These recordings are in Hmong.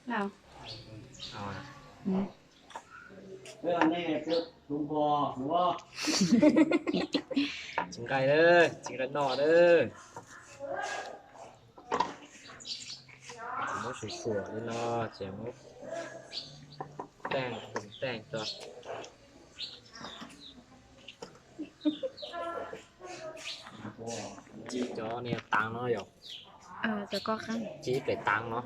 Tsis nqaij lawm, tsis nqaij noj lawm. Ces muab suam suam li no, ces muab teej teej rau. Ci cov niag taav no yom. Ci pem taav no.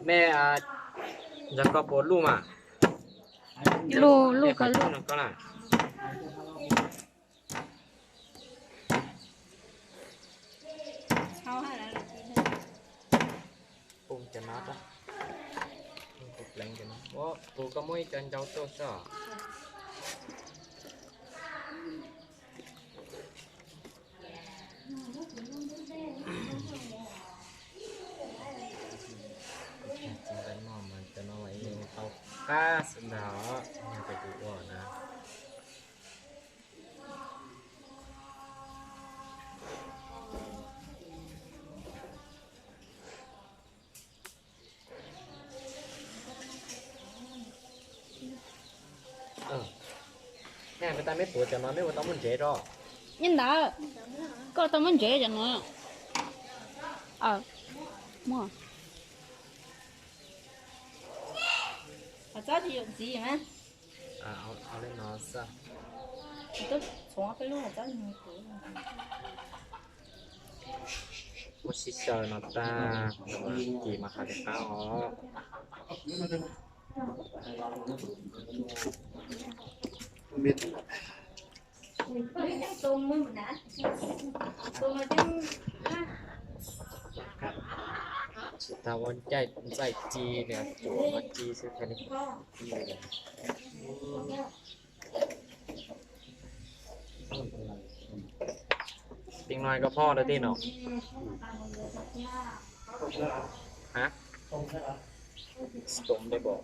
Mej, ntawm ko puas luj mas? Luj, luj ko luj. Pub cov no, pub pleev cov no. Ua, kuv koj muab ib co ncau tuaj xwb. Txiv nqaij noj mas cov no mas yeej tau qab xwb ntag os, yog tias kuv ua na. Neb peb tau meb tuav cov no meb ua tau muaj ntsev tso. Nyob ntawd, koj tau muaj ntsev cov no. Muaj. Txob tsis yuav ntxiv mas. Au li no xwb. Muab sib xyaw no tag, kis mas hais li qab os. Tsis tas ua caij ntxaij ci li, cuam no ci xwb thiaj li. Tej no koj phob rau tej no. Hab? Stom dej bom.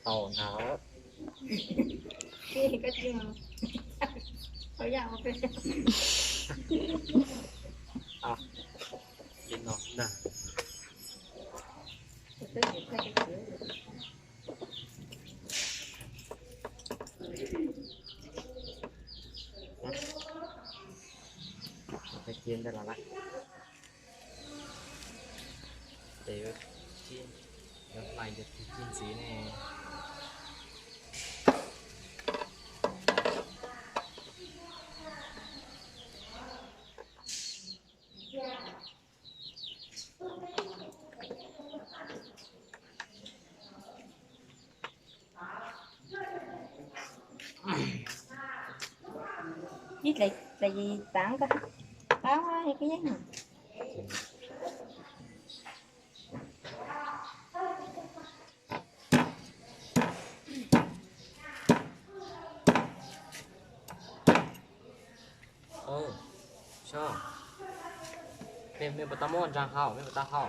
Tau ntag. Li no ntag. Cia ntawd los lawm. Ces yuav hlais tus tig ci ntxiv ne. Ib dlaim taav koj, qaab koj yeej. Mej puas tau muab ua ntsaag hau, mej puas tau hau?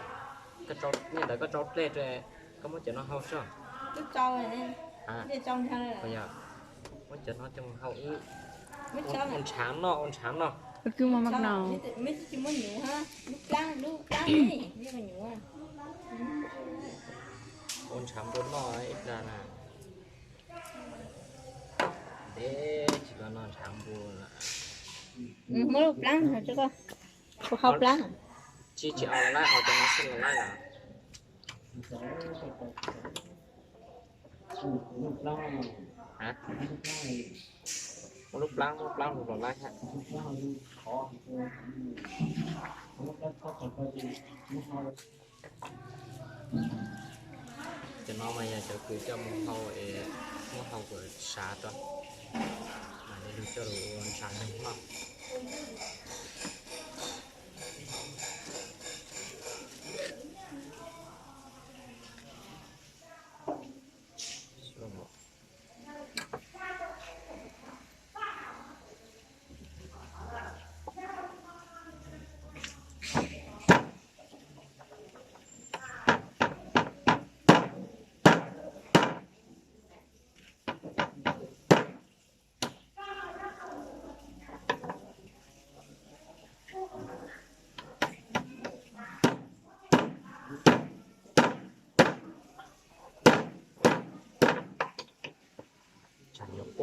Niaj ntawd koj tsau dlej rau, koj muab cov no hau soj. Muab cov no coj mus hau wb. Ua ntshaav noj, ua ntshaav noj. Ua ntshaav npua noj ib plag na. Ntev tsis tau noj ntshaav npua lawm. Muab lub plaab, kuv hau plaab. Tsis, tsis au los laib, au cov no xwb los laib lawm. Muab lub plaab, muab plaab lug los laib hab. Cov no mas yog cov kws coj mus hau es muab hau kom sav rau, mam li lug coj lug ua ntshaav noj.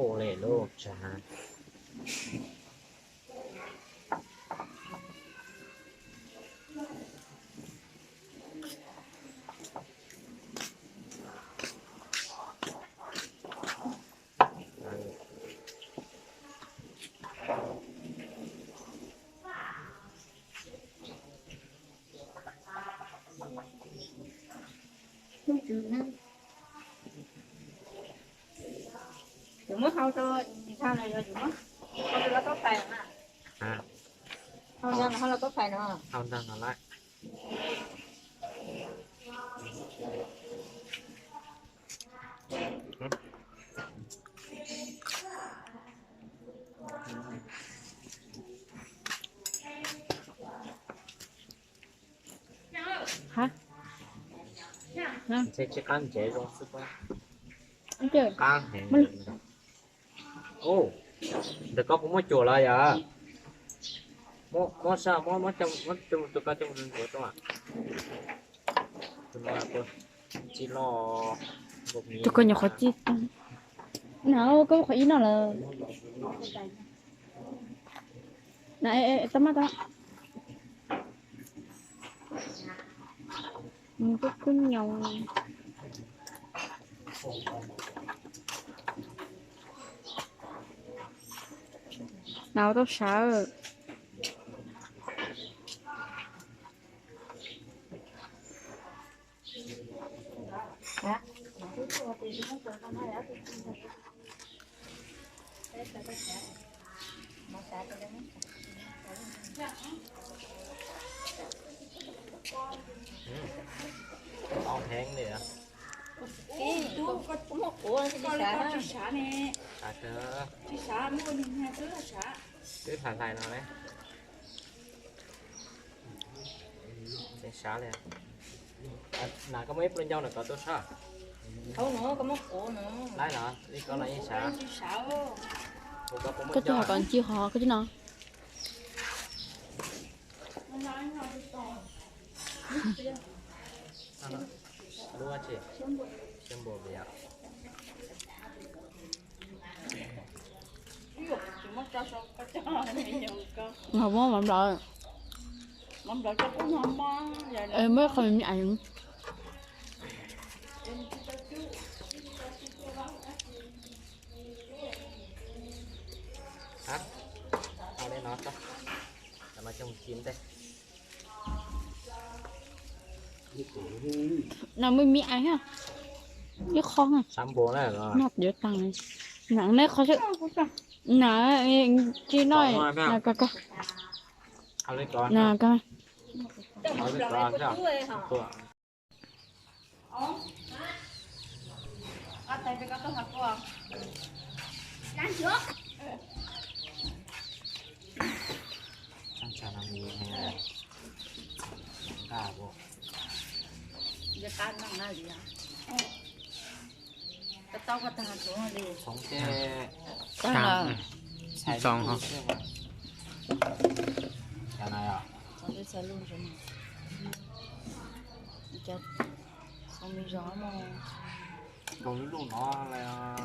Ua le lub tsa. Yus muab hau rau, hau rau lawv tau tais na. Hau ntag, hau lawv tau tais no. Hau ntag no lawm. Ntshe tsis qab ntsev zoo xwb. Qab heev. Ntawm koj puas muaj cuam lawm yom? Muab saj, muab, muab coj, muab tus koj coj mus ntxuav rau. Tus no tsis loj. Tus koj nyuam qhuav txij tag. Na, koj qhov ib no lawm. Na, tab mab tab. Kub kub nyoos. Na, tau sawv. Ntau heev li. Koj muab quav tsis sav ne. Tsis sav, muaj li twb sav. Twb hlais hlais no ne. Tseem sav li. Na koj muab ib pluag ncauj no kom tuaj sab. Laib los li koj los yeej sav. Koj twb hais kom ncig hov koj tib no. Lub tsi, siab npua vim yom. Muab mov nplawv, muab qhov me me aiv. Au li no, no coj mus ci ntej. No muaj me me aiv, ib qho no. Noj yuav tag. Nam neb qho xwb. Nam tsis noj. Txhoov ces, txhoov ho. Kaus lub lub no lawm.